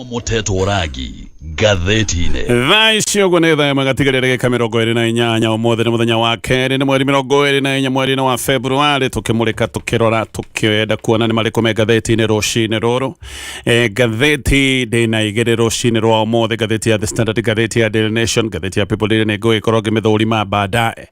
Ũmomothetwo rangi ngathĩti-inĩ. Thaa ici ũguo nĩ thaa ĩmwe gatigarĩ ndagĩka 28. Ũmũthĩ nĩ mũthenya wa kerĩ, nĩ mweri 24 mweri-inĩ wa Februarĩ, tũkĩmũrĩka, tũkĩrora, tũkĩenda kuona nĩ marĩkũ me ngathĩti-inĩ rũcinĩ rũrũ. Ngathĩti ndĩna igĩrĩ rũcinĩ rwa ũmũthĩ, ngathĩti ya The Standard, ngathĩti ya Daily Nation, ngathĩti ya People Daily nĩ ngũgĩkorwo ngĩmĩthũrima baadaye.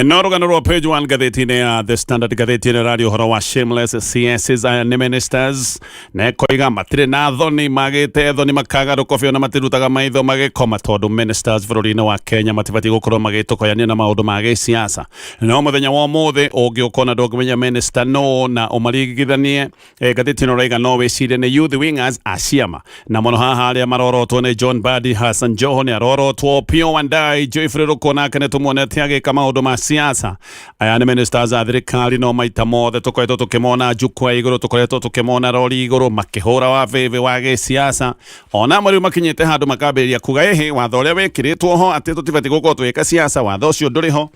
No rũgano rwa page 1 ngathĩti-inĩ ya The Standard, ngathĩti ĩno ĩraria ũhoro wa shameless CSs, aya nĩ ministers, na ĩkoiga matirĩ na thoni, magĩte thoni makaga rũkobio na matirutaga maitho magĩkoma, tondũ ministers bũrũri-inĩ wa Kenya matibatiĩ gũkorwo magĩtũkoyania na maũndũ ma gĩsiasa. No mũthenya wa ũmũthĩ ũngĩũka ona ndũngĩmenya minister no na ũmaringithanie. Ngathĩti ĩno ĩraiga no wĩcirie nĩ youth wingers a ciama, na mũno haha arĩa marorotwo nĩ John Mbadi, Hassan Joho nĩ arorotwo, Opiyo Wandayi, Geoffrey Ruku nake nĩ tũmuonete agĩka maũndũ ma siasa. Aya nĩ ministers a thirikari, no maita mothe tũkoretwo tũkĩmona jukwaa igũrũ, tũkoretwo tũkĩmona rori igũrũ makĩhũra wabĩbĩ wa gĩsiasa. Ona amwe rĩu makinyĩte handũ makambĩrĩria kuga ĩhĩ, watho ũrĩa wĩkĩrĩtwo ho atĩ tũtibatiĩ gũkorwo tũgĩka siasa, watho ũcio ndũrĩ ho.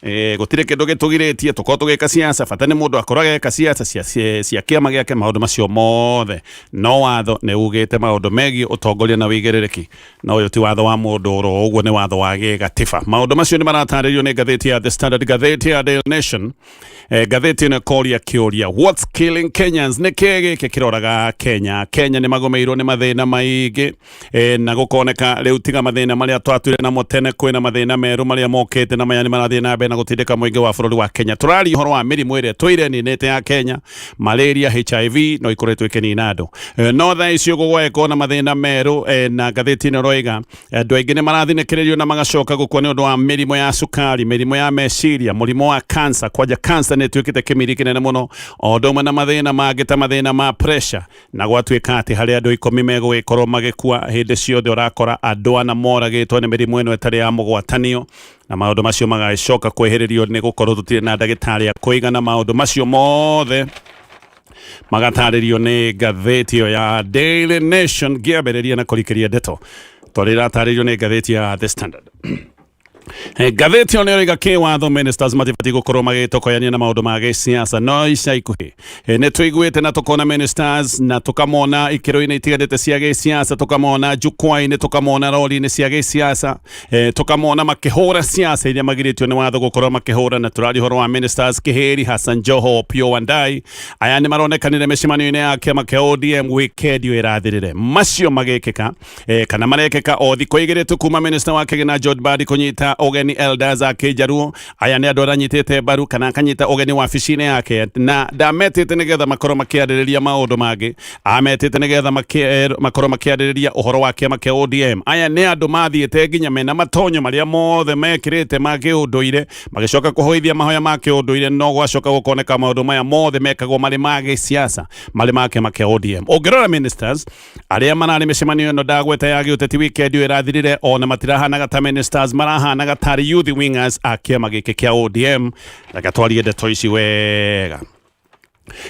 Gũtirĩ kĩndũ gĩtũgirĩtie tũkorwo tũgĩka siasa, bata nĩ mũndũ akorwo ageka siasa cia kĩama gĩake, maũndũ macio mothe. No watho nĩ ugĩte maũndũ megiĩ ũtongoria na wĩigĩrĩrĩki, na ũyũ ti watho wa mũndũ oro ũguo, nĩ watho wa gĩgatiba. Maũndũ macio nĩ maratarĩrio nĩ ngathĩti ya The Standard. Ngathĩti ya Daily Nation, ngathĩti ĩno ĩkoria kĩũria, "What's killing Kenyans?" Nĩ kĩĩ gĩkĩ kĩroraga Kenya? Kenya nĩ magũmĩirwo nĩ mathĩna maingĩ, na gũkoneka rĩu tiga mathĩna marĩa twatwire namo tene, kwĩna mathĩna merũ marĩa mokĩte, na maya nĩ marathiĩ na mbere na gũtindĩka mũingĩ wa bũrũri wa Kenya. Tũraria ũhoro wa mĩrimũ ĩrĩa tũire ninĩte ya Kenya, malaria, HIV, no ikoretwo ĩkĩnina andũ. No thaa ici ũguo gwagĩkorwo na mathĩna merũ, na ngathĩti ĩno ĩroiga andũ aingĩ nĩ marathinĩkĩrĩrio na magacoka gũkua nĩ ũndũ wa mĩrimũ ya cukari, mĩrimũ ya meciria, mũrimũ wa cancer. Kwanja cancer nĩ ĩtuĩkĩte kĩmiri kĩnene mũno, o ũndũ ũmwe na mathĩna mangĩ ta mathĩna ma pressure. Na gwatuĩka atĩ harĩ andũ 10 megũgĩkorwo magĩkua hĩndĩ ciothe, ũrakora andũ 4 moragĩtwo nĩ mĩrimũ ĩno ĩtarĩ ya mũgwatanio, na maũndũ macio magagĩcoka kwĩhĩrĩrio nĩ gũkorwo tũtirĩ na ndagĩtarĩ a kũigana. Maũndũ macio mothe magatarĩrio nĩ ngathĩti ĩyo ya Daily Nation. Ngĩambĩrĩria na kũrikĩria ndeto tondũ ĩratarĩrio nĩ ngathĩti ya The Standard. Ngathĩti ĩyo nĩ ĩroiga kĩwatho ministers matibatiĩ gũkorwo magĩtokoyania na maũndũ ma gĩsiasa. No ica ikuhĩ nĩ tũiguĩte na tũkona ministers na tũkamona ikĩro-inĩ itiganĩte cia gĩsiasa, tũkamona jukwaa-inĩ, tũkamona rori-inĩ cia gĩsiasa, tũkamona makĩhũra siasa iria magirĩtio nĩ watho gũkorwo makĩhũra. Na tũraria ũhoro wa ministers Kĩhĩri, Hassan Joho, Opiyo Wandayi. Aya nĩ maronekanire mĩcemanio-inĩ ya kĩama kĩa ODM weekend ĩyo ĩrathirire. Macio magĩkĩka, kana marekĩka o thikũ 2 tu kuma minister wa kĩgĩna John Mbadi kũnyita ũgeni elders a Kĩnjaruo. Aya nĩ andũ aranyitĩte mbaru kana akanyita ũgeni wabici-inĩ yake, na ndametĩte nĩgetha makorwo makĩarĩrĩria maũndũ mangĩ, ametĩte nĩgetha makorwo makĩarĩrĩria ũhoro wa kĩama kĩa ODM. Aya nĩ andũ mathiĩte nginya mena matonyo marĩa mothe mekĩrĩte ma kĩũndũire, magĩcoka kũhoithia mahoya ma kĩũndũire, no gwacoka gũkoneka maũndũ maya mothe mekagwo marĩ ma gĩsiasa, marĩ ma kĩama kĩa ODM. Ũngĩrora ministers arĩa mararĩ mĩcemanio ĩno ndagweta ya gĩũteti weekend ĩyo ĩrathirire, ona matirahanaga ta ministers, marahanaga tarĩ youth wingers a kĩama gĩkĩ kĩa ODM. Reke twarie ndeto ici wega.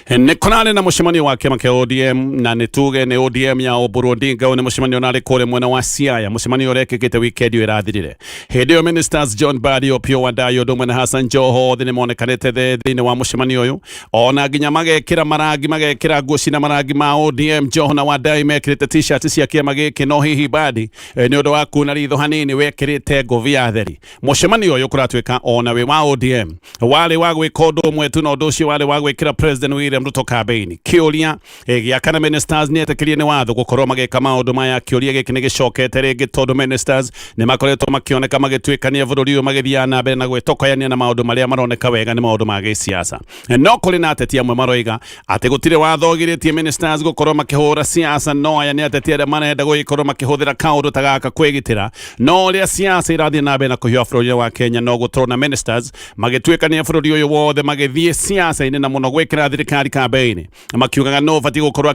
Nĩ kũrarĩ na mũcemanio wa kĩama kĩa ODM, na nĩ tuge nĩ ODM ya Oburu Odinga. Nĩ mũcemanio ũrarĩ kũrĩa mwena wa Siaya, mũcemanio ũrekĩkĩte weekend ĩyo ĩrathirire. Hĩndĩ ĩyo ministers John Mbadi, Opiyo Wandayi, ũndũ ũmwe na Hassan Joho othe nĩ monekanĩte thĩinĩ wa mũcemanio ũyũ, ona nginya magekĩra marangi, magekĩra nguo cina marangi ma ODM. Joho na Wandayi mekĩrĩte t-shirt cia kĩama gĩkĩ, no hihi Mbadi, nĩ ũndũ wa kuna ritho hanini, wekĩrĩte ngobia theri. Mũcemanio ũyũ kũratuĩka ona wĩ wa ODM warĩ wa gwĩka ũndũ ũmwe tu, na ũndũ ũcio warĩ wa gwĩkĩra President William Ruto campaign. Kĩũria gĩa kana ministers nĩ etĩkĩrie nĩ watho gũkorwo magĩka maũndũ maya, kĩũria gĩkĩ nĩ gĩcokete rĩngĩ, tondũ ministers nĩ makoretwo makĩoneka magĩtuĩkania bũrũri ũyũ, magĩthiaga na mbere na gwĩtokoyania na maũndũ marĩa maroneka wega nĩ maũndũ ma gĩsiasa. No kũrĩ na ateti amwe maroiga atĩ gũtirĩ watho ũgirĩtie ministers gũkorwo makĩhũra siasa, no aya nĩ ateti arĩa marenda gũgĩkorwo makĩhũthĩra kaũndũ ta gaka kwĩgitĩra. No ũrĩa siasa irathiĩ na mbere na kũhiũha bũrũri wa Kenya, no gũtũrona ministers magĩtuĩkania bũrũri ũyũ wothe magĩthiĩ siasa-inĩ, na mũno gwĩkĩra thirikari campaign, makiugaga no ũbatiĩ gũkorwo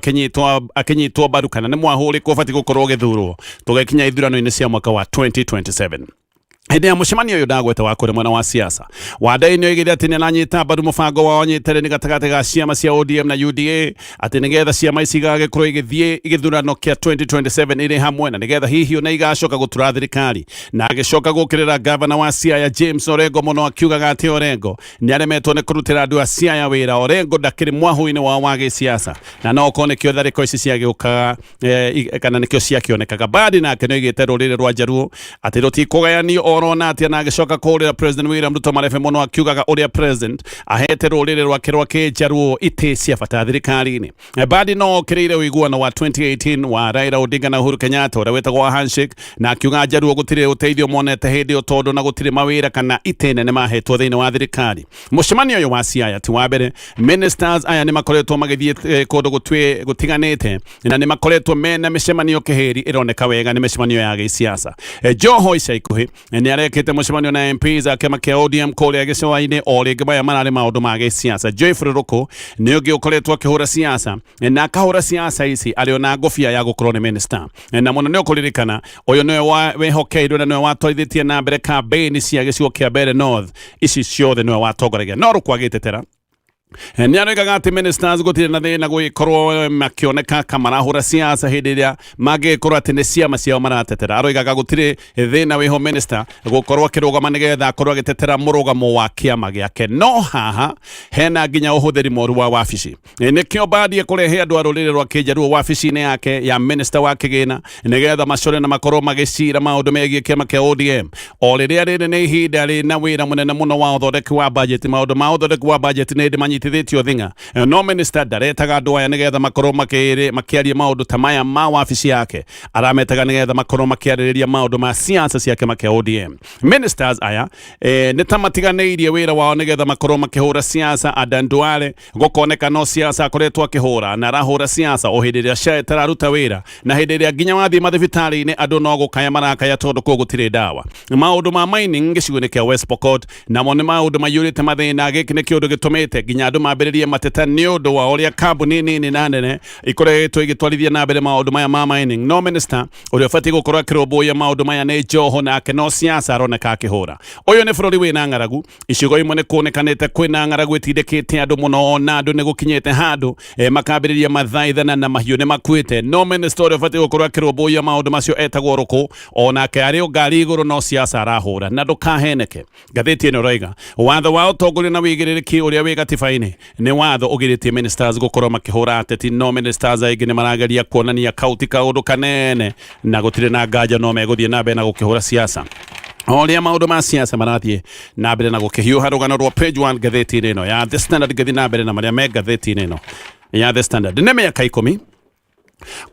akĩnyitwo mbaru kana nĩ mwahũrĩkwo ũbatiĩ gũkorwo ũgĩthurwo tũgĩkinya ithurano-inĩ cia mwaka wa 2027. Hĩndĩ ya mũcemanio ũyũ ndagweta wa kũrĩ mwena wa siasa, Wandayi nĩ oigire atĩ nĩ aranyita mbaru mũbango wa ũnyitĩrĩri gatagatĩ ga ciama cia ODM na UDA, atĩ nĩgetha ciama ici igagĩkorwo igĩthiĩ gĩthurano kĩa 2027 irĩ hamwe, na nĩgetha hihi ona igacoka gũtura thirikari. Na agĩcoka gũkĩrĩra gavana wa Siaya James Orengo mũno, akiugaga atĩ Orengo nĩ aremetwo nĩ kũrutĩra andũ a Siaya wĩra. Orengo ndakĩrĩ mwahũ-inĩ wao wa gĩsiasa, na no okorwo nĩkĩo tharĩko ici ciagĩũkaga kana nĩkĩo ciakĩonekaga. Mbadi nake nĩ oigĩte rũrĩrĩ rwa Jaluo atĩ rũtikũgayanio orona atĩa, na agĩcoka kũhũrĩra President William Ruto marebe mũno, akiugaga ũrĩa President ahete rũrĩrĩ rwake rwa kĩjaruo itĩ cia bata thirikari-inĩ. Mbadi no okĩrĩire ũiguano wa 2018 wa Raila Odinga na Uhuru Kenyatta ũrĩa wĩtagwo wa handshake, na akiuga Jaluo gũtirĩ ũteithio monete hĩndĩ ĩyo tondũ na gũtirĩ mawĩra kana itĩ nene mahetwo thĩinĩ wa thirikari. Mũcemanio ũyũ wa Siaya ti wa mbere. Ministers aya nĩ makoretwo magĩthiĩ kũndũ gũtiganĩte, na nĩ makoretwo mena mĩcemanio kĩhĩri ĩroneka wega nĩ mĩcemanio ya gĩsiasa. Joho ica ikuhĩ nĩ arekĩte mũcemanio na MPs a kĩama kĩa ODM kũrĩa gĩcũa-inĩ. O rĩngĩ maya mararĩ maũndũ ma gĩsiasa. Joyfrey Ruku nĩ ũngĩ ũkoretwo akĩhũra siasa, na akahũra siasa ici arĩ ona ngũbia ya gũkorwo nĩ minister. Na mũno nĩ ũkũririkana ũyũ nĩwe wehokeirwo na nĩwe watwarithĩtie na mbere campaign cia gĩcigo kĩa Mbeere North, ici ciothe nĩwe watongoragia. No Ruku agĩtetera nĩ aroigaga atĩ ministers gũtirĩ na thĩna gũgĩkorwo makĩoneka ka marahũra siasa hĩndĩ ĩrĩa mangĩgĩkorwo atĩ nĩ ciama ciao maratetera. Aroigaga gũtirĩ thĩna wĩho minister gũkorwo akĩrũgama nĩgetha akorwo agĩtetera mũrũgamo wa kĩama gĩake, no haha hena nginya ũhũthĩri mũru wa wabici. Nĩkĩo Mbadi ekũrehe andũ a rũrĩrĩ rwa kĩjaruo wabici-inĩ yake ya minister wa kĩgĩna nĩgetha macore na makorwo magĩcira maũndũ megiĩ kĩama kĩa ODM, o rĩrĩa rĩrĩ nĩ ihinda rĩna wĩra mũnene mũno wa ũthondeki wa budget. Maũndũ ma ũthondeki wa budget nĩ hĩndĩ manyitithĩtio thing'a, no minister ndaretaga andũ aya nĩgetha makorwo makĩaria maũndũ ta maya ma wabici yake. Arametaga nĩgetha makorwo makĩarĩrĩria maũndũ ma siasa cia kĩama kĩa ODM. Ministers aya nĩ ta matiganĩirie wĩra wao nĩgetha makorwo makĩhũra siasa. Adan Duale gũkoneka no siasa akoretwo akĩhũra, na arahũra siasa o hĩndĩ ĩrĩa SHA ĩtararuta wĩra, na hĩndĩ ĩrĩa nginya wathiĩ mathibitarĩ-inĩ andũ no gũkaya marakaya tondũ kũu gũtirĩ ndawa. Maũndũ ma mining gĩcigo-inĩ kĩa West Pokot namo nĩ maũndũ maiyũrĩte mathĩna. Gĩkĩ nĩ kĩũndũ gĩtũmĩte nginya andũ mambĩrĩrie mateta nĩ ũndũ wa ũrĩa kambuni nini na nene ikoretwo igĩtwarithia na mbere maũndũ maya ma mining. No minister ũrĩa ũbatiĩ gũkorwo akĩrũmbũiya maũndũ maya nĩ Joho, nake no siasa aroneka akĩhũra. Ũyũ nĩ bũrũri wĩna ng'aragu. Icigo imwe nĩ kuonekanĩte kwĩna ng'aragu ĩtindĩkĩte andũ mũno, na andũ nĩ gũkinyĩte handũ makambĩrĩria mathaithana na mahiũ nĩ makuĩte. No minister ũrĩa ũbatiĩ gũkorwo akĩrũmbũiya maũndũ macio etagwo Rũkũ, onake arĩ o ngari igũrũ no siasa arahũra. Na ndũkaheneke, ngathĩti ĩno ĩroiga watho wa ũtongoria na wĩigĩrĩrĩki ũrĩa wĩ gatiba-inĩ nĩ watho ũgirĩtie ministers gũkorwo makĩhũra ateti, no ministers aingĩ nĩ marageria kuonania kauti kaũndũ kanene, na gũtirĩ na nganja no megũthiĩ na mbere na gũkĩhũra siasa o ũrĩa maũndũ ma siasa marathiĩ na mbere na gũkĩhiũha. Rũgano rwa page 1 ngathĩti-inĩ ĩno ya The Standard. Ngĩthiĩ na mbere na marĩa me ngathĩti-inĩ ĩno ya The Standard, nĩ mĩaka 10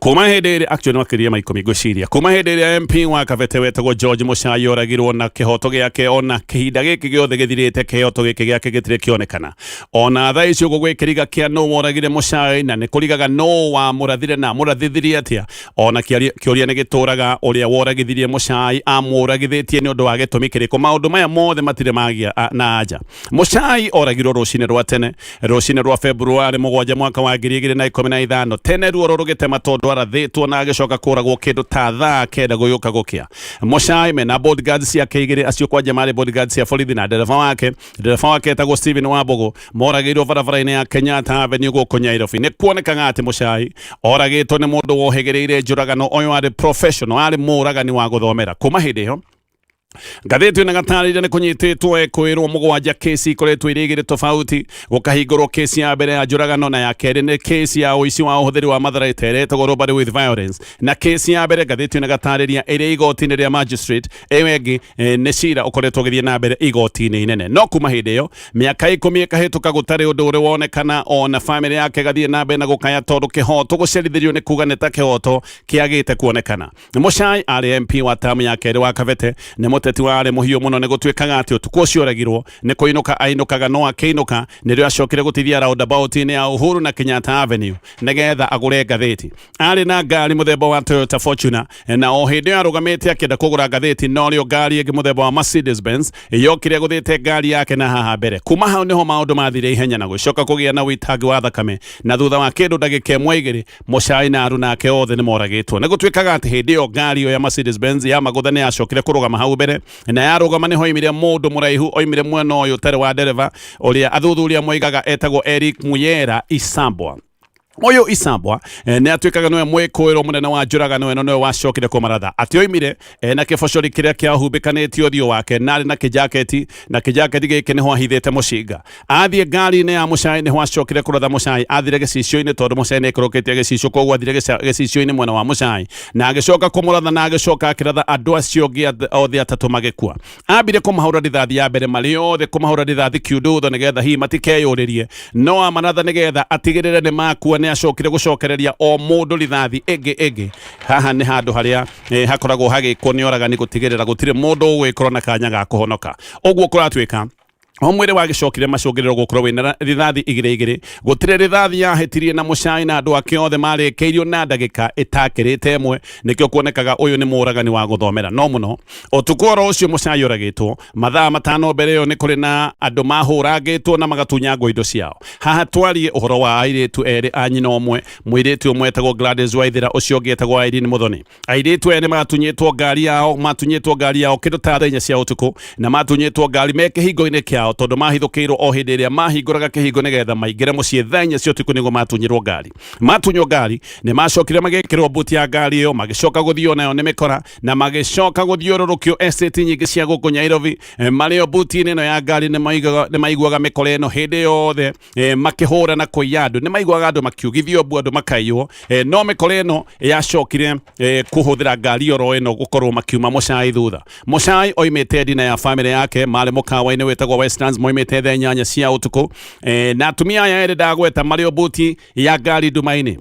kuma hĩndĩ ĩrĩa, actually makĩria ma 10 ngwĩciria, kuma hĩndĩ ĩrĩa MP wa Kabete wetagwo George Muchai oragirwo, na kĩhoto gĩake ona kĩhinda gĩkĩ gĩothe gĩthirĩte, kĩhoto gĩkĩ gĩake gĩtirĩ kĩonekana. Ona thaa ici ũguo gwĩkĩriga kĩa nũ woragire Muchai, na nĩ kũrigaga nũ wamũrathire na amũrathithirie atĩa. Ona kĩũria nĩ gĩtũraga ũrĩa woragithirie Muchai amũragithĩtie nĩ ũndũ wa gĩtũmi kĩrĩkũ. Maũndũ maya mothe matirĩ magĩa na anja. Muchai oragirwo rũcinĩ rwa tene, rũcinĩ rwa Februarĩ 7 mwaka wa 2015, tene ruoro rũgĩtema, tondũ arathĩtwo na agĩcoka kũragwo kĩndũ ta thaa 9 gũgĩũka gũkĩa. Muchai mena bodyguards ciake igĩrĩ, acio kwanja marĩ bodyguards cia borithi, na ndereba wake. Ndereba wake etagwo Stephen Wambugu. Moragĩirwo barabara-inĩ ya Kenyatta Avenue gũkũ Nairobi. Nĩ kuonekaga atĩ Muchai oragĩtwo nĩ mũndũ wohĩgĩrĩire njũragano. Ũyũ arĩ professional, arĩ mũragani wa gũthomera. Kuma hĩndĩ ĩyo, ngathĩti ĩno ĩgatarĩria nĩ kũnyitĩtwo ekwĩrwo 7, kesi ikoretwo irĩ igĩrĩ tofauti. Gũkahingũrwo kesi ya mbere ya njũragano, na ya kerĩ nĩ kesi ya ũici wa ũhũthĩri wa matharaita ĩrĩa ĩtagwo robbery with violence. Na kesi ya mbere, ngathĩti ĩno ĩgatarĩria, ĩrĩ igoti-inĩ rĩa magistrate, ĩyo ĩngĩ nĩ cira ũkoretwo ũgĩthiĩ na mbere igoti-inĩ inene. No kuma hĩndĩ ĩyo mĩaka 10 ĩkahĩtũka gũtarĩ ũndũ ũrĩ wonekana, ona bamĩrĩ yake ĩgathiĩ na mbere na gũkaya tondũ kĩhoto gũcerithĩrio nĩ kuga nĩ ta kĩhoto kĩagĩte kuonekana. Muchai arĩ MP wa tamu ya kerĩ wa Kabete, nĩ mũteti warĩ mũhiũ mũno. Nĩ gũtuĩkaga atĩ ũtukũ ũcio oragirwo nĩ kũinũka ainũkaga, no akĩinũka nĩrĩo acokire gũtithia roundabout-inĩ ya Uhuru na Kenyatta Avenue nĩgetha agũre ngathĩti. Arĩ na ngari mũthemba wa Toyota Fortuner, na o hĩndĩ ĩyo arũgamĩte akĩenda kũgũra ngathĩti, norĩo ngari ĩngĩ mũthemba wa Mercedes Benz yokire gũthĩte ngari yake na haha mbere. Kuma hau nĩho maũndũ mathire ihenya na gũcoka kũgĩa na ũitangi wa thakame, na thutha wa kĩndũ ndagĩka ĩmwe igĩrĩ, Muchai na aruna ake othe nĩ moragĩtwo. Nĩ gũtuĩkaga atĩ hĩndĩ ĩyo ngari ĩyo ya Mercedes Benz ya magũtha nĩ yacokire kũrũgama hau mbere. mbere na yarũgama nĩho oimire mũndũ mũraihu oimire mwena ũyũ ũtarĩ wa ndereba ũrĩa athuthuria moigaga etagwo Eric Muyera Isambwa. Ũyũ Isambwa nĩ atuĩkaga nĩwe mwĩkũĩrwo mũnene wa njũragano ĩno, nĩwe wacokire kũmaratha atĩ oimire na kĩbocori kĩrĩa kĩahumbĩkanĩtie ũthiũ wake na arĩ na kĩjaketi, na kĩjaketi gĩkĩ nĩho ahithĩte mũcinga. Athiĩ ngari-inĩ ya Mũcai nĩho acokire kũratha Mũcai, athire gĩcicio-inĩ tondũ Mũcai nĩ aikũrũkĩtie gĩcicio, koguo athire gĩcicio-inĩ mwena wa Mũcai na agĩcoka kũmũratha na agĩcoka akĩratha andũ acio angĩ othe atatũ magĩkua. Ambire kũmahũra rithathi ya mbere marĩ othe, kũmahũra rithathi kiundutho nĩgetha hihi matikeyũrĩrie, no amaratha nĩgetha atigĩrĩre nĩ makua. Nĩ acokire gũcokereria o mũndũ rithathi ĩngĩ ĩngĩ. Haha nĩ handũ harĩa hakoragwo hagĩkwo nĩ oragani gũtigĩrĩra gũtirĩ mũndũ ũgwĩkorwo na kanya ga kũhonoka. Ũguo kũratuĩka o mwĩrĩ wagĩcokire macũngĩrĩro gũkorwo wĩna rithathi igĩrĩ igĩrĩ, gũtirĩ rithathi yahĩtirie na Mũcai na andũ ake othe marĩkĩirio na ndagĩka ĩtakĩrĩte ĩmwe. Nĩkĩo kuonekaga ũyũ nĩ mũragani wa gũthomera. No mũno ũtukũ oro ũcio Mũcai oragĩtwo, mathaa 5 mbere ĩyo nĩ kũrĩ na andũ mahũrangĩtwo na magatunyangwo indo ciao. Haha twarie ũhoro wa airĩtu erĩ a nyina ũmwe, mũirĩtu ũmwe etagwo Gladys Waithera, ũcio ũngĩ etagwo Irene Muthoni. Airĩtu aya nĩ matunyĩtwo ngari yao, matunyĩtwo ngari yao kĩndũ ta thaa 4 cia ũtukũ, na matunyĩtwo ngari me kĩhingo-inĩ kĩao tondũ mahithũkĩirwo o hĩndĩ ĩrĩa mahingũraga kĩhingo nĩgetha maingĩre mũciĩ thaa 4 cia ũtukũ nĩguo matunyĩrwo ngari. Matunywo ngari nĩ macokire magĩkĩrwo mbuti ya ngari ĩyo, magĩcoka gũthio nayo nĩ mĩkora na magĩcoka gũthiũrũrũkio estate nyingĩ cia gũkũ Nairobi. Marĩ o mbuti-inĩ ĩno ya ngari nĩ maiguaga mĩkora ĩno hĩndĩ yothe makĩhũra na kũiya andũ, nĩ maiguaga andũ makiugithio mbu, andũ makaiywo. No mĩkora ĩno yacokire kũhũthĩra ngari oro ĩno gũkorwo makiuma Mũcai thutha. Mũcai oimĩte ndina ya famĩlĩ yake, marĩ mũkawa-inĩ wĩtagwo Westlands, moimĩte thaa 8 cia ũtukũ. Na atumia aya erĩ ndagweta marĩ o mbuti ya ngari nduma-inĩ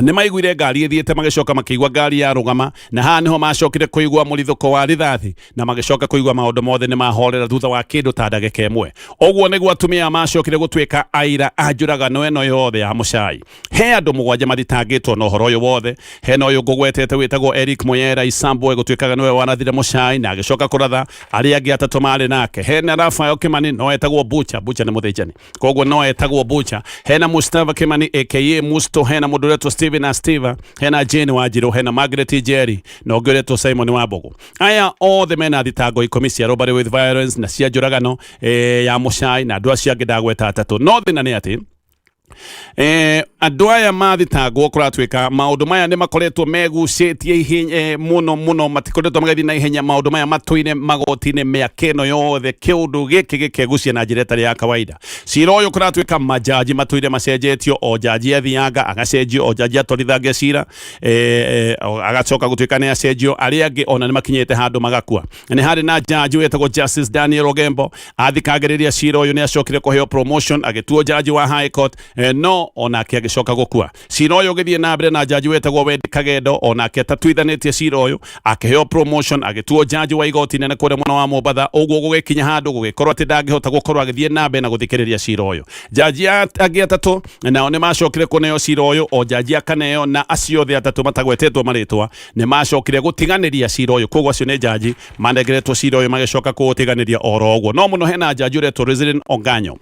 nĩ maiguire ngari ĩthiĩte, magĩcoka makĩigua ngari yarũgama, na haha nĩho macokire kũigua mũrithũko wa rithathi na magĩcoka kũigua maũndũ mothe nĩ mahorera thutha wa kĩndũ ta ndagĩka ĩmwe. Ũguo nĩguo atumia macokire gũtuĩka aira a njũragano ĩno yothe ya Mũcai. He andũ 7 mathitangĩtwo na ũhoro ũyũ wothe. Hena ũyũ ngũgwetete wĩtagwo Eric Muyera Isambwe, gũtuĩkaga nĩwe warathire Mũcai na agĩcoka kũratha arĩa angĩ atatũ marĩ nake. Hena Rafael Kimani, no etagwo Bucha, Bucha nĩ mũthĩnjani, koguo no etagwo Bucha. Hena Mustafa Kimani aka Musto, hena mũndũ ũretwo Steven na Steve, hena Jane Wanjiru, hena Margaret Njeri na ũngĩ ũretwo Simon Wambogo. Aya othe mena thitango 10 cia robbery with violence na cia njũragano ya Mũcai na andũ acio angĩ ndagweta atatũ. No thĩna nĩ atĩ andũ aya mathitangwo kũratuĩka maũndũ maya nĩ makoretwo megucĩtie ihenya mũno mũno, matikoretwo magĩthiĩ na ihenya. Maũndũ maya matũire magoti-inĩ mĩaka ĩno yothe, kĩũndũ gĩkĩ gĩkegucia na njĩra ĩtarĩ ya kawaida. Cira ũyũ kũratuĩka majaji matũire macenjetio, o jaji athianga agacenjio, o jaji atwarithangia cira agacoka gũtuĩka nĩ acenjio, arĩa angĩ ona nĩ makinyĩte handũ magakua. Nĩ harĩ na jaji wĩtagwo Justice Daniel Ogembo, athikagĩrĩria cira ũyũ nĩ acokire kũheo promotion agĩtuo jaji wa High Court, no onake agĩcoka gũkua. Cira ũyũ ũgĩthiĩ na mbere na jaji wĩtagwo Wendi Kagendo, onake atatuithanĩtie cira ũyũ akĩheo promotion agĩtuo jaji wa igoti nene kũrĩa mwena wa Mombatha. Ũguo gũgĩkinya handũ gũgĩkorwo atĩ ndangĩhota gũkorwo agĩthiĩ na mbere na gũthikĩrĩria cira ũyũ. Jaji angĩ atatũ nao nĩ macokire kũneo cira ũyũ, o jaji akaneo, na acio othe atatũ matagwetetwo marĩtwa nĩ macokire gũtiganĩria cira ũyũ. Koguo acio nĩ jaji manengeretwo cira ũyũ magĩcoka kũũtiganĩria oro ũguo. No mũno hena jaji ũretwo Resident Onganyo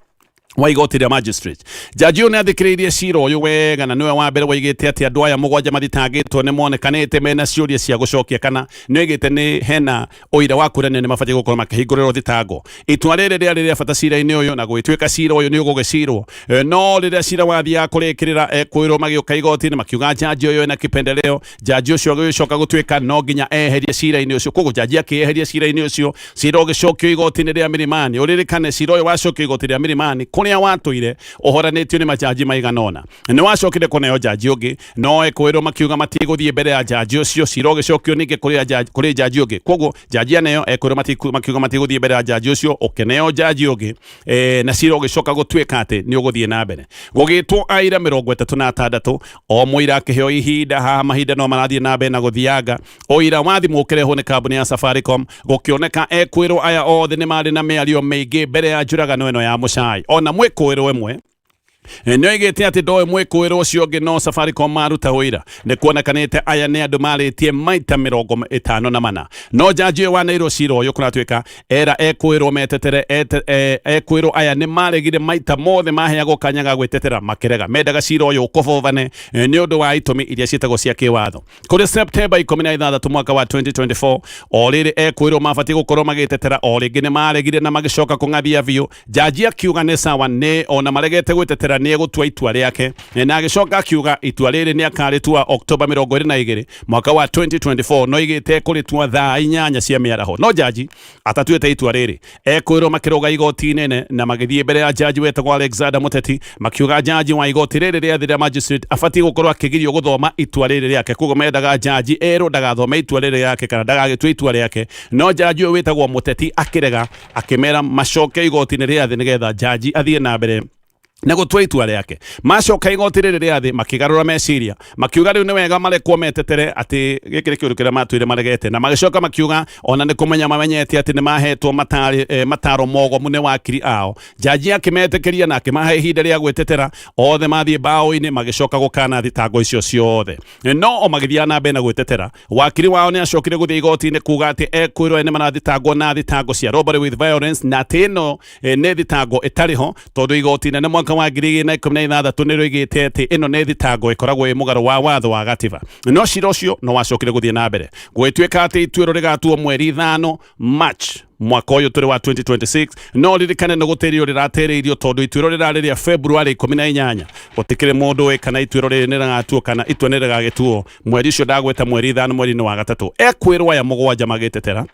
wa igoti rĩa magistrate. Jaji ũyũ nĩ athikĩrĩirie cira ũyũ wega na nĩwe wa mbere waigĩte atĩ andũ aya 7 mathitangĩtwo nĩ monekanĩte mena ciũria cia gũcokia, kana nĩ oigĩte nĩ hena ũira wa kuonania nĩ mabatiĩ gũkorwo makĩhingũrĩrwo thitango. Itua rĩrĩ rĩarĩ rĩa bata cira-inĩ ũyũ na gũgĩtuĩka cira ũyũ nĩ ũgũgĩcirwo. No rĩrĩa cira wathiaga kũrĩkĩrĩra, ekwĩrwo magĩũka igoti-inĩ makiuga jaji ũyũ ena kipendeleo. Jaji ũcio agĩcoka gũtuĩka no nginya eherie cira-inĩ ũcio, koguo jaji akĩeheria cira-inĩ ũcio. Cira ũgĩcokio igoti-inĩ rĩa Milimani. Ũririkane cira ũyũ wacokio igoti rĩa Milimani kũrĩa watũire ũhoranĩtio nĩ majaji maigana ũna, nĩ wacokire kũneo jaji ũngĩ, no ekwĩrwo makiuga matigũthiĩ mbere ya jaji ũcio. Cira ũgĩcokio ningĩ kũrĩ jaji ũngĩ, koguo jaji aneo ekwĩrwo makiuga matigũthiĩ mbere ya jaji ũcio, ũkĩneo jaji ũngĩ, na cira ũgĩcoka gũtuĩka atĩ nĩ ũgũthiĩ na mbere. Gũgĩtwo aira 36, o mũira akĩheo ihinda. Haha mahinda no marathiĩ na mbere na gũthianga. Ũira wa thimũ ũkĩrehwo nĩ kambuni ya Safaricom, gũkĩoneka ekwĩrwo aya othe nĩ marĩ na mĩario mĩingĩ mbere ya njũragano ĩno ya Mũcai. Ona mwĩkũĩrwo ĩmwe Nĩoigĩte atĩ ndoĩ mwĩkũĩrwo ũcio ũngĩ no Safaricom maruta ũira. Nĩ kuonekanĩte aya nĩ andũ marĩtie maita 54. No njanji ũyũ waneirwo cira ũyũ kũratuĩka era ekũĩrwo metetere ekũĩrwo aya nĩ maregire maita mothe maheagwo kanya ga gwĩtetera makĩrega. Mendaga cira ũyũ ũkobobane nĩ ũndũ wa itũmi iria ciĩtagwo cia kĩwatho. Kũrĩ Septemba 16 mwaka wa 2024 o rĩrĩ ekwĩrwo mabatiĩ gũkorwo magĩtetera o rĩngĩ nĩ maregire na magĩcoka kũng'athia biũ. Jaji akiuga nĩ sawa, nĩ ona maregete gwĩtetera nĩ egũtua itua rĩake, na agĩcoka akiuga itua rĩrĩ nĩ akarĩtua Oktoba 22 mwaka wa 2024, no igĩte kũrĩtua thaa 8 cia mĩaraho. No jaji atatuĩte itua rĩrĩ, ekwĩrwo makĩrũga igoti inene na magĩthiĩ mbere ya jaji wetagwo Alexander Muteti, makiuga jaji wa igoti rĩrĩ rĩa thĩ rĩa magistrate abatiĩ gũkorwo akĩgirio gũthoma itua rĩrĩ rĩake. Koguo mendaga jaji erwo ndagathome itua rĩrĩ rĩake kana ndagagĩtue itua rĩake, no jaji ũyũ wĩtagwo Muteti akĩrega, akĩmera macoke igoti-inĩ rĩa thĩ nĩgetha jaji athiĩ na mbere na gũtua itua rĩake. Macoka igoti rĩrĩ rĩa thĩ makĩgarũra meciria, makiuga rĩu nĩ wega marekwo metetere atĩ gĩkĩ nĩ kĩũndũ kĩrĩa matuire maregete, na magĩcoka makiuga ona nĩ kũmenya mamenyete atĩ nĩ mahetwo mataro mogomu nĩ wakiri ao. Jaji akĩmetĩkĩria na akĩmahe ihinda rĩa gwĩtetera, othe mathiĩ mbaũ-inĩ magĩcoka gũkana thitango icio ciothe. No o magĩthiaga na mbere na gwĩtetera, wakiri wao nĩ acokire gũthiĩ igoti-inĩ kuga atĩ ekwĩrwo nĩ marathitangwo na thitango cia robbery with violence, na atĩ ĩno nĩ thitango ĩtarĩ ho tondũ igoti inene mwaka wa 2016 nĩ rĩoigĩte atĩ ĩno nĩ thitango ĩkoragwo ĩ mũgarũ wa watho wa gatiba. No cira ũcio no wacokire gũthiĩ na mbere gũgĩtuĩka atĩ ituĩro rĩgatuo mweri 5 March mwaka ũyũ tũrĩ wa 2026. No ririkane nĩ gũtĩrĩrio rĩratĩrĩirio tondũ ituĩro rĩrarĩ rĩa February 18. Gũtikĩrĩ mũndũ ũĩ kana ituĩro rĩrĩ nĩ rĩgatuo kana itua nĩ rĩgagĩtuo mweri ũcio ndagweta mweri 5 mweri-inĩ wa gatatũ. Ekwĩrwo aya 7 magĩtetera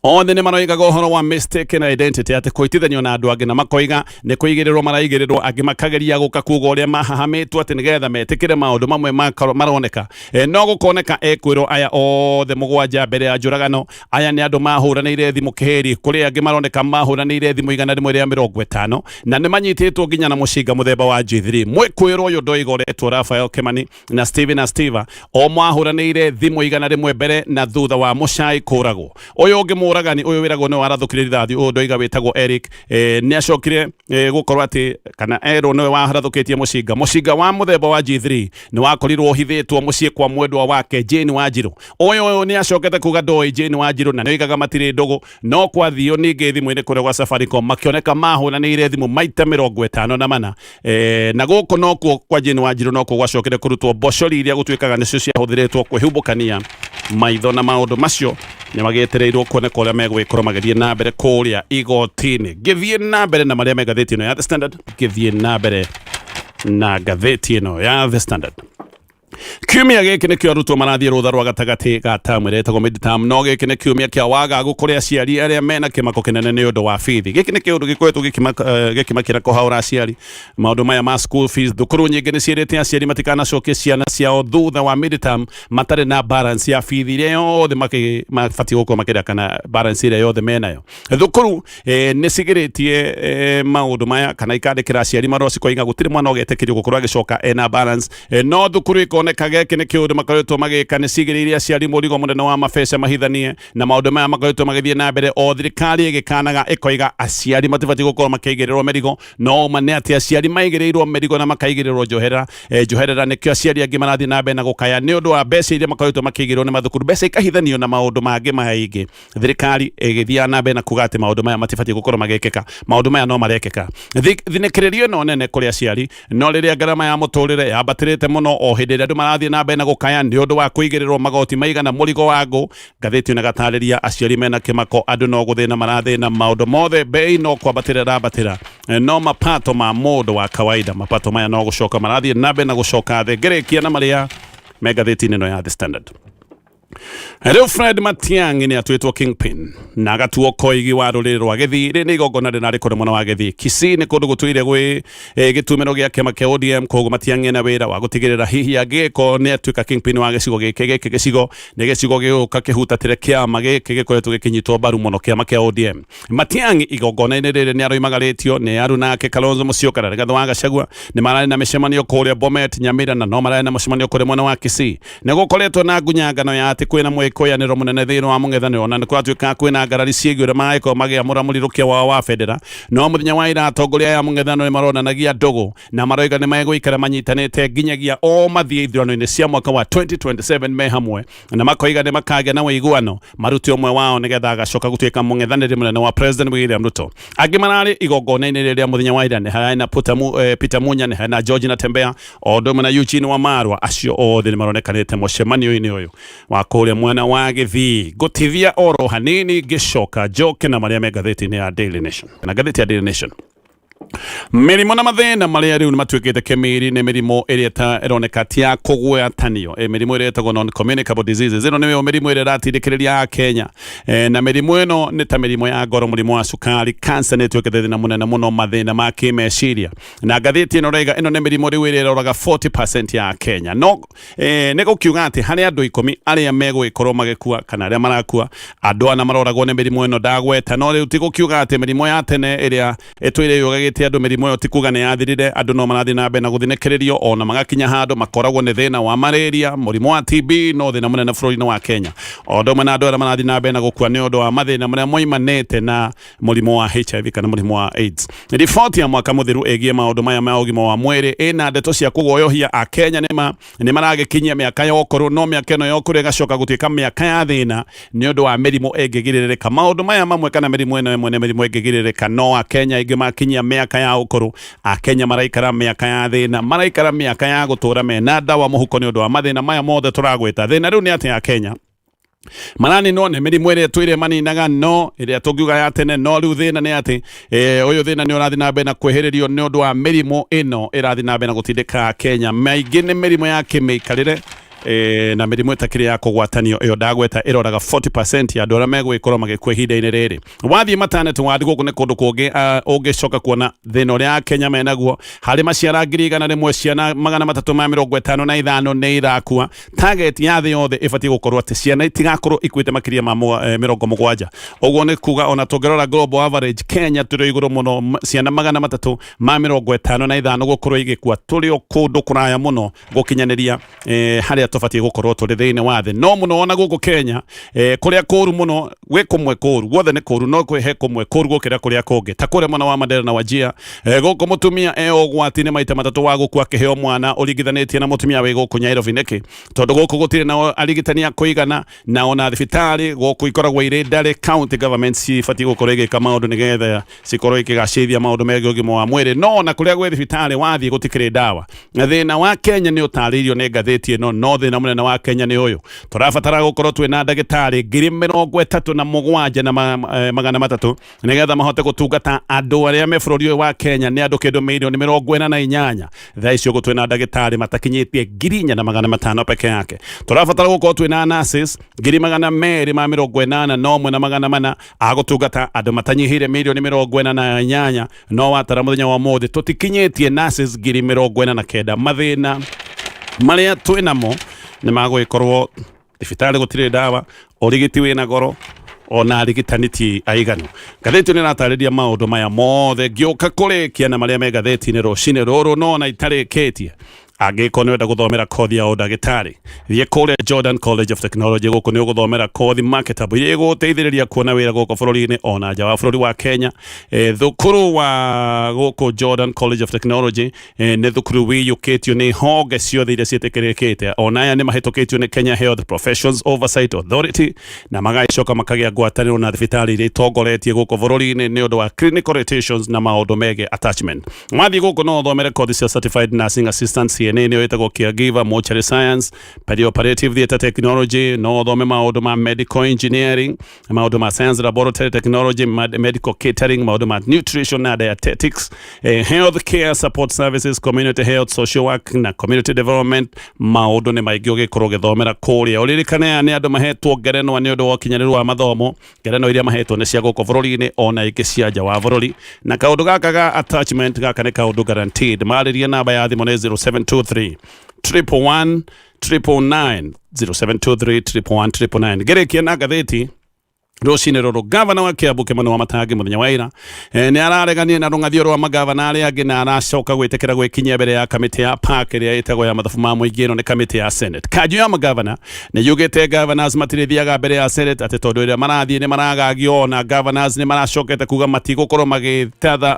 othe nĩ maroigaga ũhoro wa mistaken identity, atĩ kũhĩtithanio na andũ angĩ, na makoiga nĩ kũigĩrĩrwo maraigĩrĩrwo, angĩ makageria gũka kuga ũrĩa mahahamĩtwo atĩ nĩgetha metĩkĩre maũndũ mamwe maroneka. No gũkoneka ekwĩrwo aya othe 7 mbere ya njũragano aya nĩ andũ mahũranĩire thimũ kĩhĩri, kũrĩ angĩ maroneka mahũranĩire thimũ 150 na nĩ manyitĩtwo nginya na mũcinga mũthemba wa G3. Mwĩkwĩrwo ũyũ ndoiga ũretwo Raphael Kimani na Steven na Steve o mahũranĩire thimũ 100 mbere na thutha wa mũcai kũragwo. Ũyũ ũngĩ mũragani ũyũ wĩragwo nĩwe warathũkire rithathi, ũyũ ndoiga wĩtagwo Eric, nĩ acokire gũkorwo atĩ kana erwo nĩwe warathũkĩtie mũcinga. Mũcinga wa mũthemba wa G3 nĩ wakorirwo ũhithĩtwo mũciĩ kwa mwendwa wake Jane Wanjiru. Ũyũ nĩ acokete kuga ndoĩ Jane Wanjiru na nĩoigaga matirĩ ndũgũ, no kwathio ningĩ thimũ-inĩ kũrĩa gwa Safaricom makĩoneka mahũranĩire thimũ maita 54. Na gũkũ nokuo kwa Jane Wanjiru nokuo gwacokire kũrutwo mbocori iria gũtuĩkaga nĩcio ciahũthĩrĩtwo kwĩhumbũkania maitho, na maũndũ macio nĩ magĩetereirwo kuoneka ũrĩa megũgĩkorwo magĩthiĩ na mbere kũrĩa igoti-inĩ. Ngĩthiĩ na mbere na marĩa me ngathĩti ĩno ya The Standard, ngĩthiĩ na mbere na ngathĩti ĩno ya The Standard. Kiumia gĩkĩ nĩkĩo arutwo marathiĩ rũtha rwa gatagatĩ ga tamu ĩrĩa ĩtagwo midterm, no gĩkĩ nĩ kiumia kĩa wagagu kũrĩ aciari arĩa mena kĩmako kĩnene nĩ ũndũ wa bithi. Gĩkĩ nĩ kĩũndũ gĩkoretwo gĩkĩmakĩra kũhaũra aciari maũndũ maya ma school fees. Thukuru nyingĩ nĩ ciĩrĩte aciari matikanacokie ciana ciao thutha wa midterm matarĩ na balance ya bithi ĩrĩa yothe mabatiĩ gũkorwo makĩrĩa kana balance ĩrĩa yothe menayo. Thukuru nĩ cigirĩtie maũndũ maya kana ikandĩkĩra aciari marũa cikoiga gũtirĩ mwana ũgetĩkĩrio gũkorwo agĩcoka ena balance. No thukuru ikoneka gĩkĩ nĩ kĩũndũ makoretwo magĩka, nĩ cigĩrĩire aciari mũrigo mũnene wa mabeca mahithanie, na maũndũ maya makoretwo magĩthiĩ na mbere o thirikari ĩgĩkanaga ĩkoiga aciari matibatiĩ gũkorwo makĩigĩrĩrwo mĩrigo. No ma nĩ atĩ aciari maigĩrĩirwo mĩrigo na makaigĩrĩrwo njoherera, nĩkĩo aciari angĩ marathiĩ na mbere na gũkaya nĩ ũndũ wa mbeca iria makoretwo makĩigĩrĩrwo nĩ mathukuru, mbeca ikahithanio na maũndũ mangĩ maingĩ. Thirikari ĩgĩthiaga na mbere na kuga atĩ maũndũ maya matibatiĩ gũkorwo magĩkĩka, maũndũ maya no marekĩka. Thinĩkĩrĩrio ĩno nene kũrĩ aciari, no rĩrĩa ngarama ya mũtũrĩre yambatĩrĩte mũno o hĩndĩ ĩrĩa andũ marathiĩ na mbere na gũkaya nĩ ũndũ wa kũigĩrĩrwo magoti maigana mũrigo wa ngũ, ngathĩti ĩno ĩgatarĩria aciari mena kĩmako, andũ no gũthĩna marathĩna, maũndũ mothe bei no kwambatĩra ĩrambatĩra, no mapato ma mũndũ wa kawaida, mapato maya no gũcoka marathiĩ na mbere na gũcoka thĩ. Ngĩrĩkia na marĩa me ngathĩti-inĩ ĩno ya The Standard. Rĩu Fred Matiang'i nĩ atuĩtwo kingpin na agatuo koigi wa rũrĩrĩ rwa Gĩthii. Rĩrĩ nĩ igongona rĩrarĩ kũrĩ mwena wa Gĩthii. Kisii nĩ kũndũ gũtũire gwĩ gĩtumĩro gĩa kĩama kĩa ODM, koguo Matiang'i ena wĩra wa gũtigĩrĩra hihi angĩgĩkorwo nĩ atuĩka kingpin wa gĩcigo gĩkĩ, gĩkĩ gĩcigo nĩ gĩcigo gĩgũka kĩhutatĩre kĩama gĩkĩ gĩkoretwo gĩkĩnyitwo mbaru mũno, kĩama kĩa ODM. Matiang'i igongona-inĩ rĩrĩ nĩ aroimagarĩtio nĩ aruna ake Kalonzo Musyoka na Rigathĩ wa Gachagua. Nĩ mararĩ na mĩcemanio kũrĩa Bomet, Nyamira, na no mararĩ na mũcemanio kũrĩa mwena wa Kisii. Nĩ gũkoretwo na ngunyangano ya atĩ atĩ kwĩna mwĩkũyanĩro mũnene thĩinĩ wa mũng'ethanĩro na nĩ kũratuĩka kwĩna ngarari ciĩgiĩ ũrĩa maragĩkorwo magĩamũra mũrirũkia wao wa bendera. No mũthenya wa ira atongoria aya a mũng'ethanĩro nĩ maronanagia ndũgũ na maroiga nĩ megũikara manyitanĩte nginyagia o mathiĩ ithurano-inĩ cia mwaka wa 2027 me hamwe, na makoiga nĩ makagĩa na ũiguano marute ũmwe wao nĩgetha agacoka gũtuĩka mũng'ethanĩri mũnene wa President William Ruto. Angĩ mararĩ igongona-inĩ rĩrĩa mũthenya wa ira nĩ hararĩ na Peter Munya, nĩ harĩ na George Natembeya o ũndũ ũmwe na Eugene Wamalwa. Acio othe nĩ maronekanĩte mũcemanio-inĩ ũyũ wa kũrĩa mwena wa Gĩthii. Ngũtithia oro hanini ngĩcoka njoke na marĩa me ngathĩti-inĩ ya Daily Nation. Na ngathĩti ya Daily Nation, mĩrimũ na mathĩna marĩa rĩu matuĩkĩte kĩmiri nĩ mĩrimũ ĩrĩa ta ĩroneka ti ya kũgwatanio, mĩrimũ ĩrĩa ĩtagwo non communicable diseases. Ĩno nĩyo mĩrimũ ĩrĩa ĩratindĩkĩrĩria Akenya, na mĩrimũ ĩno nĩ ta mĩrimũ ya ngoro, mũrimũ wa cukari, cancer nĩ ĩtuĩkĩte thĩna mũnene mũno, mathĩna ma kĩmeciria. Na ngathĩti ĩno ĩraiga ĩno nĩ mĩrimũ rĩu ĩrĩa ĩroraga 40% ya Kenya. No nĩ gũkiuga atĩ harĩ andũ 10 arĩa megũgĩkorwo magĩkua kana arĩa marakua, andũ ana maroragwo nĩ mĩrimũ ĩno ndagweta. No rĩu ti gũkiuga atĩ mĩrimũ ya tene ĩrĩa ĩtũire yũgagĩte andũ, mĩrimũ ĩyo ti kuga nĩ yathirire. Andũ no marathiĩ na mbere na gũthinĩkĩrĩrio, ona magakinya handũ makoragwo nĩ thĩna wa malaria, mũrimũ wa TB no thĩna mũnene bũrũri-inĩ wa Kenya, o ũndũ ũmwe na andũ arĩa marathiĩ na mbere na gũkua nĩ ũndũ wa mathĩna marĩa moimanĩte na mũrimũ wa HIV kana mũrimũ wa AIDS. Riboti ya mwaka mũthiru ĩgiĩ maũndũ maya ma ũgima wa mwĩrĩ ĩna ndeto cia kũguoyohia. Akenya nĩ maragĩkinyia mĩaka ya ũkũrũ, no mĩaka ĩno ya ũkũrũ ĩgacoka gũtuĩka mĩaka ya thĩna nĩ ũndũ wa mĩrimũ ĩngĩgirĩrĩka. Maũndũ maya mamwe kana mĩrimũ ĩno ĩmwe nĩ mĩrimũ ĩngĩgirĩrĩka, no Akenya aingĩ makinyia mĩaka ya ũkũrũ, Akenya maraikara mĩaka ya thĩna, maraikara mĩaka ya gũtũra mena ndawa mũhuko nĩ ũndũ wa mathĩna maya mothe tũragwĩta. Thĩna rĩu nĩ atĩ Akenya maraninwo nĩ mĩrimũ ĩrĩa ĩtũire maninaga, no ĩrĩa tũngiuga ya tene. No rĩu thĩna nĩ atĩ ũyũ thĩna nĩ ũrathiĩ na mbere na kwĩhĩrĩrio nĩ ũndũ wa mĩrimũ ĩno ĩrathiĩ na mbere na gũtindĩka Kenya. Maingĩ nĩ mĩrimũ ya kĩmĩikarĩre na mĩrimũ ĩtakĩrĩ ya kũgwatanio. Ĩyo ndagweta ĩroraga 40% ya andũ arĩa megũgĩkorwo magĩkua ihinda-inĩ rĩrĩ. Wathiĩ maternity ward, gũkũ nĩ kũndũ kũngĩ ũngĩcoka kuona thĩna ũrĩa Akenya menaguo. Harĩ maciara 100,000, ciana 355 nĩ irakua. Target ya thĩ yothe ĩbatiĩ gũkorwo atĩ ciana itigakorwo ikuĩte makĩria ma 70. Ũguo nĩ kuga ona tũngĩrora global average, Kenya tũrĩ igũrũ mũno, ciana 355 gũkorwo igĩkua. Tũrĩ o kũndũ kũraya mũno gũkinyanĩria harĩa tũbatiĩ gũkorwo tũrĩ thĩinĩ wa thĩ. No mũno ona gũkũ Kenya, kũrĩa kũru mũno, gwĩ kũmwe kũru, guothe nĩ kũru, no kwĩ he kũmwe kũru gũkĩra kũrĩa kũngĩ, ta kũrĩa mwena wa Mandera na Wajir. Gũkũ mũtumia e ũgwati nĩ maita matatũ wa gũkua akĩheo mwana ũringithanĩtie na mũtumia wĩ gũkũ Nairobi. Nĩkĩ? Tondũ gũkũ gũtirĩ na arigitani a kũigana, na ona thibitarĩ gũkũ ikoragwo irĩ ndarĩ. County government cibatiĩ gũkorwo igĩka maũndũ nĩgetha cikorwo ikĩgacĩrithia maũndũ megiĩ ũgima wa mwĩrĩ, no ona kũrĩa gwĩ thibitarĩ wathiĩ gũtikĩrĩ ndawa. Na thĩna wa Kenya nĩ ũtarĩirio nĩ ngathĩti ĩno. No thĩna mũnene wa Kenya nĩ ũyũ: tũrabatara gũkorwo twĩna ndagĩtarĩ 37,300 nĩgetha mahote gũtungata andũ arĩa me bũrũri ũyũ wa Kenya, nĩ andũ kĩndũ mirioni 48. Thaa icio ũguo twĩna ndagĩtarĩ matakinyĩtie 4,500 peke yake. Tũrabatara gũkorwo twĩna nurses 281,400 a gũtungata andũ matanyihĩire mirioni 48, no watara mũthenya wa ũmũthĩ tũtikinyĩtie nurses 49,000. Mathĩna marĩa twĩnamo nĩ magũgĩkorwo thibitarĩ gũtirĩ ndawa, ũrigiti wĩna goro, ona arigitani ti aiganu. Ngathĩti nĩ ĩratarĩria maũndũ maya mothe. Ngĩũka kũrĩkia na marĩa me ngathĩti-inĩ rũcinĩ rũrũ, no ona itarĩkĩtie, angĩkorwo nĩ ũrenda gũthomera kothi ya ũndagĩtarĩ, thiĩ kũrĩa Jordan College of Technology. Gũkũ nĩ ũgũthomera kothi marketable iria igũgũteithĩrĩria kuona wĩra gũkũ bũrũri-inĩ ona nja wa bũrũri wa Kenya. Thukuru wa gũkũ Jordan College of Technology nĩ thukuru wĩiyũkĩtio nĩ honge ciothe iria ciĩtĩkĩrĩkĩte. Ona aya nĩ mahĩtũkĩtio nĩ Kenya Health Professions Oversight Authority, na magagĩcoka makagĩa ngwatanĩro na thibitarĩ iria itongoretie gũkũ bũrũri-inĩ nĩ ũndũ wa clinical rotations na maũndũ megiĩ attachment. Wathiĩ gũkũ no ũthomere kothi cia certified nursing assistant, CNA nĩyo ĩtagwo caregiver, mortuary science, perioperative theatre technology. No ũthome maũndũ ma medical engineering, maũndũ ma science laboratory technology, medical catering, maũndũ ma nutrition na dietetics, health care support services, community health, social work na community development. Maũndũ nĩ maingĩ ũgĩkorwo ũgĩthomera kũrĩa. Ũririkane aya nĩ andũ mahetwo ngerenwa nĩ ũndũ wa ũkinyanĩru wa mathomo. Ngerenwa iria mahetwo nĩ cia gũkũ bũrũri-inĩ ona ingĩ cia nja wa bũrũri. Na kaũndũ gaka ga attachment, gaka nĩ kaũndũ guaranteed. Marĩrie, namba ya thimũ nĩ 0723 111 999, 0723 111 999. Ngĩrĩkia na ngathĩti Rũcinĩ rũrũ, gavana wa Kiambu Kimani wa Matangi mũthenya wa ira nĩ arareganire na rũng'athio rwa magavana arĩa angĩ na aracoka gwĩtĩkĩra gwĩkinyia mbere ya kamĩtĩ ya PAC ĩrĩa ĩtagwo ya mathabu ma mũingĩ. Ĩno nĩ kamĩtĩ ya Senate. Kanjũ ya magavana nĩ yugĩte governors matirĩthiaga mbere ya Senate, atĩ tondũ ĩrĩa marathiĩ nĩ maragagio, na governors nĩ maracokete kuga matigũkorwo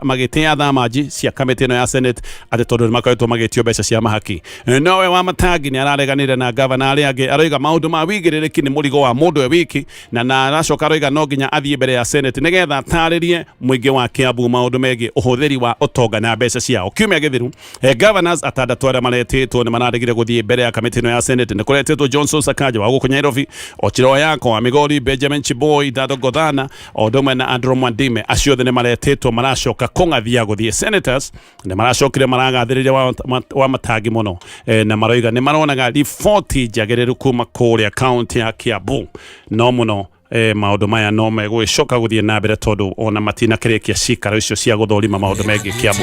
magĩtĩa thamaji cia kamĩtĩ ĩno ya Senate, atĩ tondũ nĩ makoretwo magĩtio mbeca cia mahaki. Nowe wa Matangi nĩ arareganire na gavana arĩa angĩ, aroiga maũndũ ma wigĩrĩrĩki nĩ mũrigo wa mũndũ e wiki, na aracoka aroiga no nginya athiĩ mbere ya Senate nĩgetha atarĩrie mũingĩ wa Kiambu maũndũ megiĩ ũhũthĩri wa ũtonga na mbeca ciao. Kiumia gĩthiru, governors atandatũ arĩa maretĩtwo nĩ mararegire gũthiĩ mbere ya kamĩtĩ ĩno ya Senate. Nĩ kũretĩtwo Johnson Sakaja wa gũkũ Nairobi, Ochilo Ayako wa Migori, Benjamin Chiboi, Dado Godhana o ũndũ ũmwe na Andrew Mwandime. Acio othe nĩ maretĩtwo maracoka kũng'athia gũthiĩ. Senators nĩ maracokire maragathĩrĩria wa Matangi mũno, na maroiga nĩ maronaga riboti njagĩrĩru kuma kũrĩa kaunti ya Kiambu, no mũno maũndũ maya no megũgĩcoka gũthiĩ na mbere tondũ ona matinakĩrĩkia cikaro icio cia gũthũrima maũndũ megiĩ Kiambu.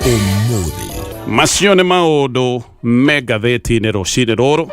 Ũmũthĩ. Macio nĩ maũndũ me ngathĩti-inĩ rũcinĩ rũrũ.